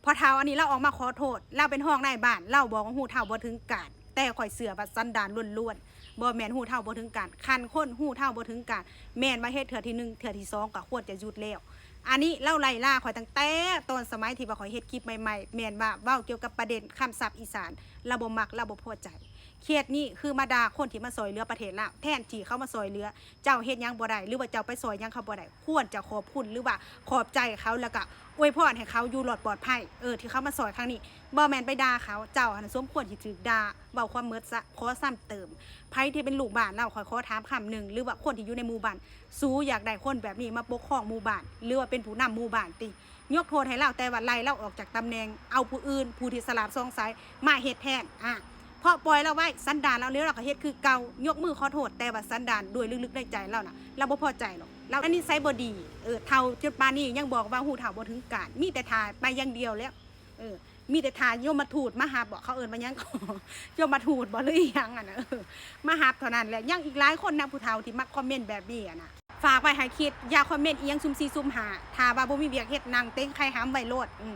ພໍ່ເຖົ້າອັນນີ້ລາວອອກມາຂໍໂທດ, ລາວເປັນຮອງນາຍບ້ານ, ລາວບອກວ່າຮູ້ເທົ່າບໍ່ເຖິງການ, ແຕ່ຂ້ອຍເຊື່ອວ່າສັນດານລ້ວນໆ, ບໍ່ແມ່ນຮູ້ເທົ່າບໍ່ເຖິງການ. ຄັນຄົນຮູ້ເທົ່າບໍ່ເຖິງການ, ແມ່ນວ່າເຮັດເທື່ອທີໜຶ່ງ, ເທື່ອທີສອງກໍຄວນຈະຢຸດແລ້ວ. ອັນນີ້ລາວໄລ່ລາຂ້ອຍຕັ້ງແຕ່ຕອນສະໄໝທີ່ວ່າຂ້ອຍເຮັດຄລິບໃໝ່ໆ, ແມ່ນວ່າເວົ້າກ່ຽວກັບປະເດັນຄຳສັບອີສານ, ລາວບໍ່ມັກ, ລາວບໍ່ພໍໃຈ. ເຂດນີ້ຄືມາດ່າຄົນທີ່ມາຊ່ອຍເຫຼືອປະເທດລາວ, ແທນທີ່ເຂົາມາຊ່ອຍເຫຼືອ, ເຈົ້າເຮັດຫຍັງບໍ່ໄດ້ ຫຼືວ່າເຈົ້າໄປຊ່ອຍຫຍັງເຂົາບໍ່ໄດ້, ຄວນຈະຂອບຄຸນ ຫຼືວ່າຂອບໃຈເຂົາ ແລ້ວກະອວຍພອນໃຫ້ເຂົາຢູ່ລອດປອດໄພ, ເອີ ທີ່ເຂົາມາຊ່ອຍຄັ້ງນີ້, ບໍ່ແມ່ນໄປດ່າເຂົາ. ເຈົ້າຫັ້ນສົມຄວນທີ່ຖືກດ່າ, ເວົ້າຄວາມໝົດຊະ. ຂໍຊ້ຳເຕີມ, ໃຜທີ່ເປັນລູກບ້ານລາວ, ຂ້ອຍຂໍຖາມຄຳໜຶ່ງ, ຫຼືວ່າຄົນທີ່ຢູ່ໃນໝູ່ບ້ານ, ສູຢາກໄດ້ຄົນແບບນີ້ມາປົກຄອງໝູ່ບ້ານ ຫຼືວ່າເປັນຜູ້ນຳໝູ່ບ້ານຕິ? ຍົກໂທດໃຫ້ລາວ, ແຕ່ວ່າໄລ່ລາວອອກຈາກຕຳແໜ່ງ, ເອົາຜູ້ອື່ນ ຜູ້ທີ່ສະຫຼາດສ່ອງໃສມາເຮັດແທນ. ອາ ເພາະປ່ອຍລາວໄວ້, ສັນດານລາວແລ້ວ ລາວກໍເຮັດຄືເກົ່າ, ຍົກມືຂໍໂທດ, ແຕ່ວ່າສັນດານດ້ວຍລຶກໆໃນໃຈລາວນະ, ລາວບໍ່ພໍໃຈດອກ. ລາວອັນນິໄສບໍ່ດີ, ເອີ ເຖົ້າຈົນປານນີ້ຍັງບອກວ່າຮູ້ເທົ່າບໍ່ເຖິງການ, ມີແຕ່ຖ້າໄປຢ່າງດຽວແລ້ວ. ເອີ ມີແຕ່ຖ້າຍົມມະທູດມາຮັບບໍ, ເຂົາເອີ້ນວ່າຫຍັງກໍ ຍົມມະທູດບໍ ຫຼືອີຫຍັງຫັ້ນນະ, ເອີ ມາຮັບເທົ່ານັ້ນແຫຼະ. ຍັງອີກຫຼາຍຄົນນະ ຜູ້ເຖົ້າທີ່ມັກຄອມເມັນແບບນີ້ຫັ້ນນະ. ຝາກໄວ້ໃຫ້ຄິດ, ຢ່າຄອມເມັນອີ່ຫຍັງຊຸ່ມສີ່ຊຸ່ມຫ້າ, ຖ້າວ່າບໍ່ມີວຽກເຮັດ, ນັ່ງເຕັງໄຂ່ຫຳໄວ້ໂລດ. ອື